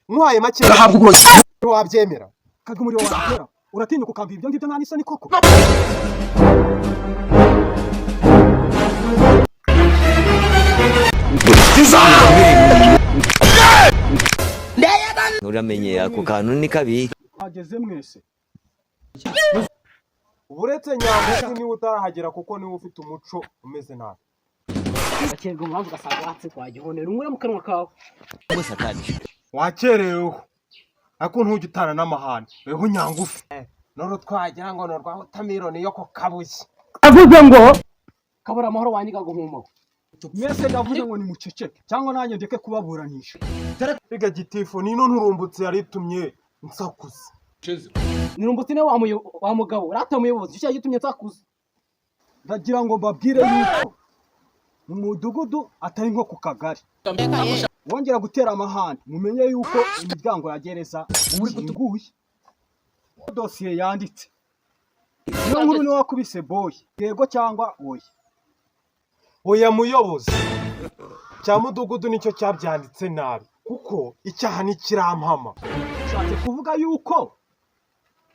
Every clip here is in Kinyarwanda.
Nkuhaye make Gahabwa uburozi. wabyemera? Karya umuriro watera. Uratinyuka ukambwira ibyo ngibyo nta n'isoni koko? Uramenye ako kantu ni kabi. Ageze mwese. Uretse Nyangufi niwe utarahagera, kuko niwe ufite umuco umeze nabi. Gakerwa umuhanga ugasanga watse twagihonera umwe mu kanwa kawe. Wakereweho, ariko ntujya utana n'amahane weho Nyangufi. None twagira ngo ni urwa wotamironi yo ku Kabuye. Avuze ngo kabura amahoro wanyiga guhumaho. Mwese ndavuze ngo nimuceceke cyangwa nanjye ndeke kubaburanisha. Biga gitifu, nino nturumbutse yari itumye nsakuza. Nirumbutse niwe wa mugabo urata muyobozi icyo gitumye nsakuza. Ndagira ngo mbabwire yuko mu mudugudu atari nko ku kagari. Wongera gutera amahane, mumenye yuko imiryango ya gereza ikinguye. Dosiye yanditse. Niyo nkuru niwe wakubise Boy. Yego cyangwa oya? Oya muyobozi, cya mudugudu nicyo cyabyanditse nabi, kuko icyaha ntikirampama. Ushatse kuvuga yuko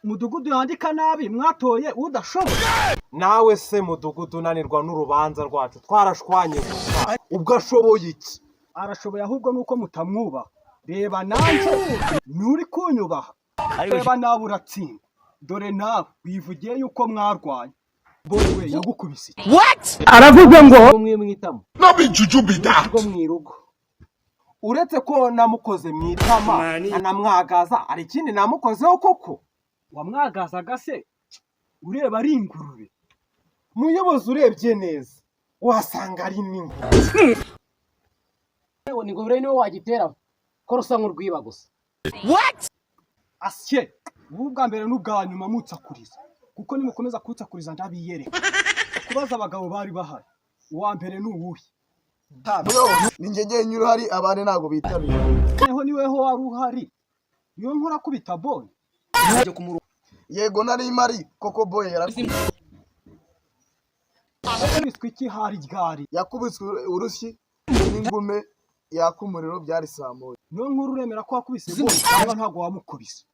mudugudu yandika nabi, mwatoye udashoboye? Nawe se mudugudu unanirwa n'urubanza rwacu, twarashwanye gusa, ubwo ashoboye iki? Arashoboye, ahubwo nuko mutamwubaha. Reba nanjye nturi kunyubaha. Reba nawe uratsinda. Dore nawe wivugiye yuko mwarwanye. Boy we yagukubise iki? Aravuze ngo mwe mwitamo rwo mwirugo. Uretse ko namukoze mu itama anamwagaza, hari ikindi namukozeho koko? Wamwagazaga se ureba ari ingurube? Muyobozi, urebye neza wasanga ari n'ingurube. Ni ngurube niwe wagitera ko rusa nk'urwiba gusa. Asye, ubu bwa mbere n'ubwa nyuma mutsakuriza, kuko nimukomeza kutsakuriza ndabiyereka. Kubaza abagabo bari bahari, uwa mbere ni uwuhe? Ni njye njyenyine uhari, abandi ntabwo bitabira. Noneho niweho wari uhari, niyo nkora kubita Boy? Yego, nari mari koko. Boy yarakubiswe. Yakubiswe iki? Hari ryari? Yakubiswe urushyi n'ingume yaka umuriro, byari saa 1. Niyo nkuru, uremera ko wakubise Boy cyangwa ntabwo wamukubise?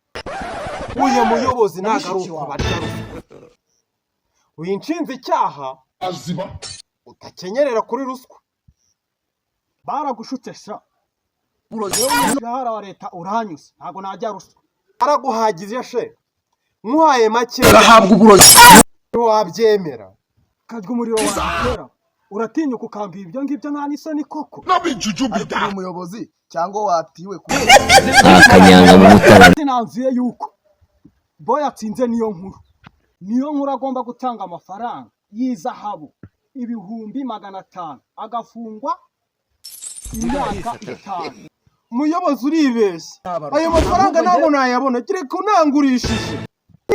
Uyu muyobozi ntabwo ari uko barya ruswa. Winshinze icyaha utakenyerera kuri ruswa. Baragushutse sha. Umushahara wa leta uranyuze, ntabwo najya ruswa. Araguhagije she, nkuhaye make Gahabwa uburozi. wabyemera? Karya umuriro watera. Uratinyuka ukambwira ibyo ngibyo nta n'isoni koko? Ariko uri umuyobozi cyangwa watiwe ku Akanyanga mu mutara. Sinanzuye yuko Boy atsinze niyo nkuru. Niyo nkuru agomba gutanga amafaranga y'izahabu 500,000, agafungwa imyaka 5. Muyobozi, uribeshya, ayo mafaranga ntabwo nayabona kereka unangurishije.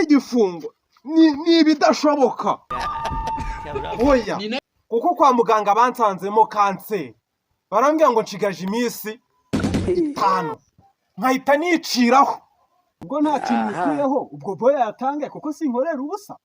Igifungo ni ibidashoboka, oya, kuko kwa muganga bansanzemo kanseri, barambwira ngo nshigaje iminsi 5 nkahita niciraho. Ubwo nta kintu ukuyeho, ubwo Boy yatange, kuko sinkorera ubusa.